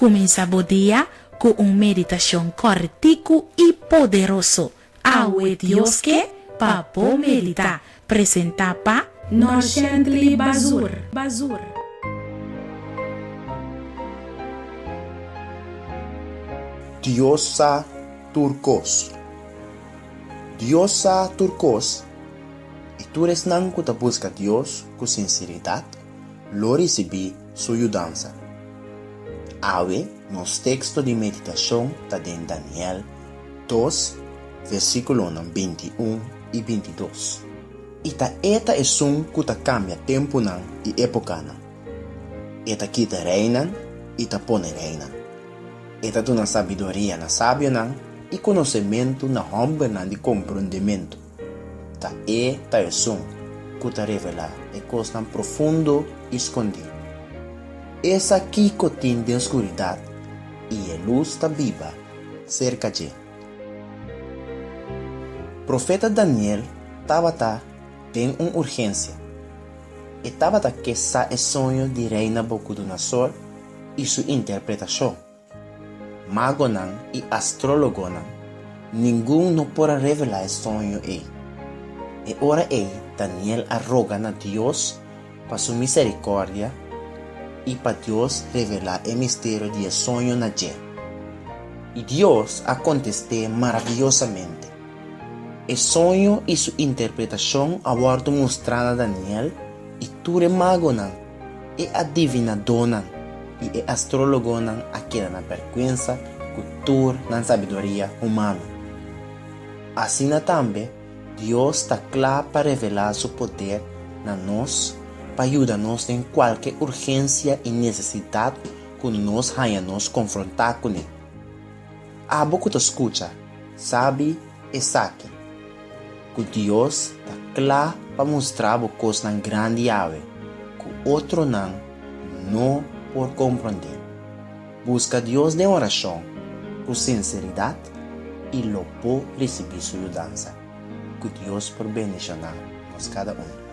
Kuminsá bo dia ku un meditashon kòrtiku i poderoso. Awe Dios ke pa bo meditá. Presentá pa. Norshendly Bazur. Bazur. Dios sa tur kos. Dios sa tur kos, i tur esnan ku ta buska Dios ku sinseridat lo risibí su yudansa. Awe nos teksto di meditashon ta den Daniel dos, versíkulonan bintiun i bintidos. I ta E ta esun ku ta kambia tempunan i épokanan. E ta kita reinan i ta pone reinan. E ta duna sabiduria na sabionan i konosementu na hòmbernan di komprondementu. Ta E ta esun ku ta revelá e kosnan profundo i skondí. E sa kiko tin den skuridat i e lus ta biba serka dje. Profeta Daniel tabata den un urgensia. E tabata ke sa e soño di Rei Nabukodonasor i su interpretashon. Magonan i astrólogonan, ningun no por a revelá e soño ei. E ora ei Daniel a roga na Dios pa su miserikòrdia i pa Dios revelá e misterio di e soño na dje. I Dios a kontest'é maraviyosamente. E soño i su interpretashon a wòrdu mustrá na Daniel i tur e magonan, e adivinadónan i e astrólogonan a keda na bèrgwensa ku tur nan sabiduria humano. Asina tambe, Dios ta kla pa revelá su poder na nos pa yuda nos den kualke urgensia i nesesidat ku nos haña nos konfrontá kuné. Abo ku ta skucha, sabi esaki, ku Dios ta kla pa mustra bo kosnan grandi awe ku otronan no por komprondé. Buska Dios den orashon ku sinseridat i lo bo risibí su yudansa. Ku Dios por bendishoná nos kada un.